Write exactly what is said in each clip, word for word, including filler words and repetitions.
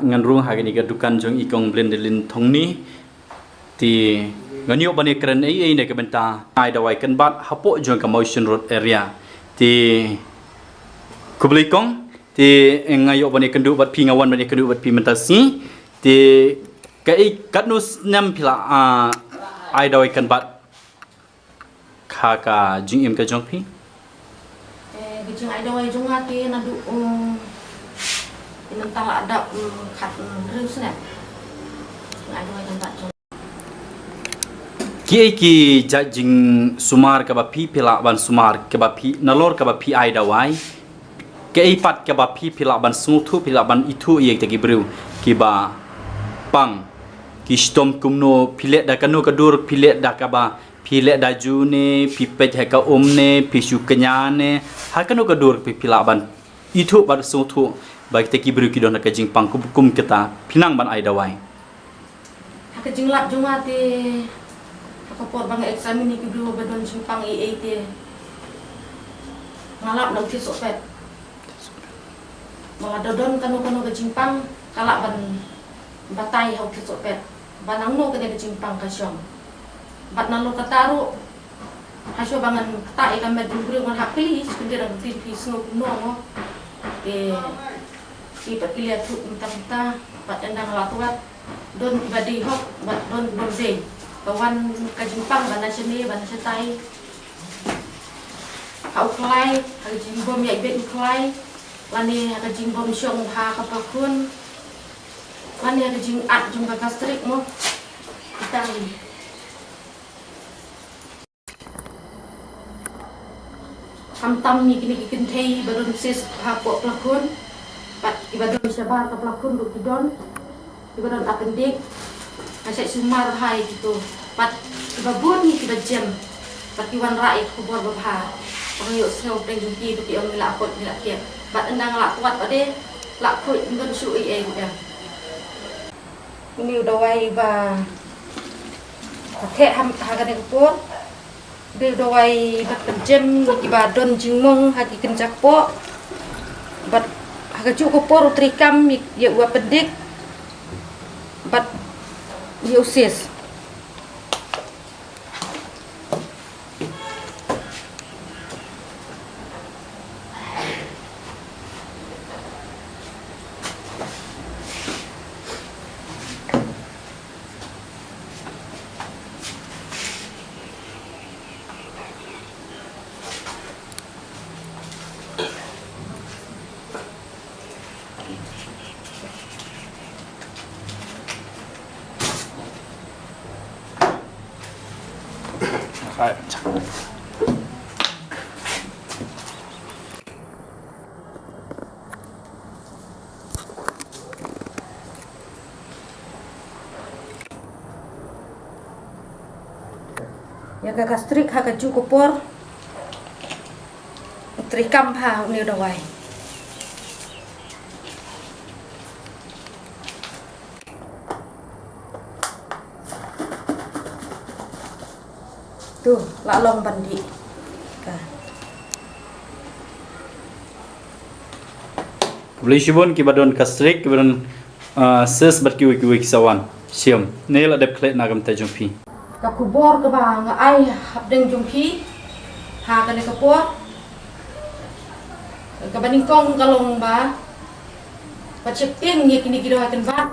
Ngan rung ha kane ka dukan jong i kong Blindelin Thongni. Te ngan ïoh ban ïakren ei ei na ka bynta ai dawai kynbat hapoh jong ka Mawshynrut area. Te khublei kong, te nga ïoh ban ïakynduh bad phi, nga wan ban ïakynduh bad phi mynta sngi. Te kaei, katno snem phi la, ah, ai dawai kynbat ha ka jingim ka jong phi? Eh, ka jingai dawai jong nga te naduh, um, ïa mynta la dap, um, khat, um, hynriew snem. Jingai dawai kynbat jong. Kiei ki jait jingsumar kaba phi, phi lah ban sumar kaba phi, nalor kaba phi ai dawai? Kaei pat kaba phi, phi lah ban sngewthuh, phi lah ban ithuh ïa kita ki briew kiba pang, ki shitom kumno, phi leh da kano ka dur, phi leh da kaba, phi leh da ju ne, phi peit ha ka um ne, phi shu kñia ne, ha kano ka dur phi, phi lah ban ithuh bad sngewthuh ba kita ki briew ki don ha ka jingpang kum, kum kita, phi nang ban ai dawai? Ha ka jinglap jong nga te, ha ka por ba nga examine ïa ki briew ba don jingpang ei ei te, nga lap na u thied sohpet. Ba lada don kano kano ka jingpang, ka lah ban batai ha u thied sohpet ba nangno kane ka jingpang ka shong. Bad nalor kata ruh, ha shuwa ba ngan ktah ïa ka met jong u briew, ngan hap kylli, shi kyntien, ngan kylli phi sngew kumno mo. Te phi pat kylli ïathuh mynta mynta, bad ynda nga la tuat, don kiba dei hok bad don kiba dei. Ka wan ka jingpang ba na shane ba na shatai, ha u khlai, ha ka jingbym ïaibeit u khlai, lane ha ka jingbym shong ha ka plakhun, lane ha ka jingat jong ka gastric mo. Kita hi. Khamtam ïa kine ki kynthei ba don cyst hapoh plakhun, bad kiba don shabar ka plakhun ruh ki don, kiba don appendix, nga shait sumar bha ïa kito, bad kiba bun ïa kiba jem, bad ki wanrah ïa ka khubor babha. Ba nga ïohsngew pdeng jong ki ba ki ong ngi la khuid ngi la khiah, bad ynda nga la tuat pat de, la khuid, ym don shuh ei ei ruh em. Une u dawai ba ka theh ha, ha kane ka por, dei u dawai bad pynjem ïa kiba don jingmong ha ki kynja kpoh, bad ha kajuh ka por u treikam ïa u appendix bad ïa u cyst. Ïa ka gastric ha kajuh ka por, u treikam bha une u dawai. To, la long ban dih. Ka. Khublei shibun kiba don gastric, kiba don, ah, cyst bad kiwei kiwei ki sa wan shim. Ne la dep khleh na ka bynta jong phi. Ka khubor kaba nga ai hapdeng jong phi ha kane ka por, kaba nyngkong ka long ba, ba sheptieng ïa kine ki dawai kynbat.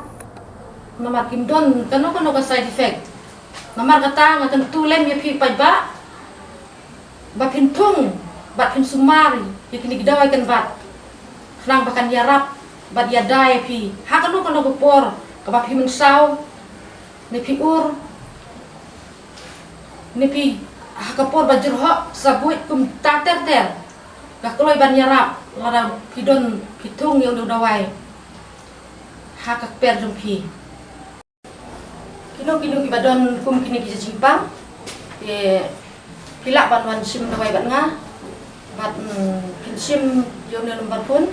Namar kim don kano kano ka side effect. Namar kata nga kyntu lem ïa phi paidbah ba phin thung bad phin sumar ïa kine ki dawai kynbat, khnang ba kan ïarap bad ïada ïa phi ha kano kano ka por kaba phi mynsaw, ne phi ur, ne phi ha ka por ba jyrhoh sa buit kumta ter ter. Ka kloi ban ïarap lada phi don, phi thung ïa une u dawai ha ka kper jong phi. Kino kino kiba don kum kine ki jingpang, te phi lah ban wan shim dawai bad nga. Bad, mm, phin shim ïa une u number phone,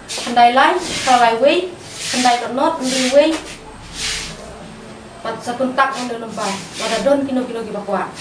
khyndai lai, saw lai wei, khyndai dot not, hynriew wei. Bad sa contact ïa une u number lada don kino kino kiba kwah.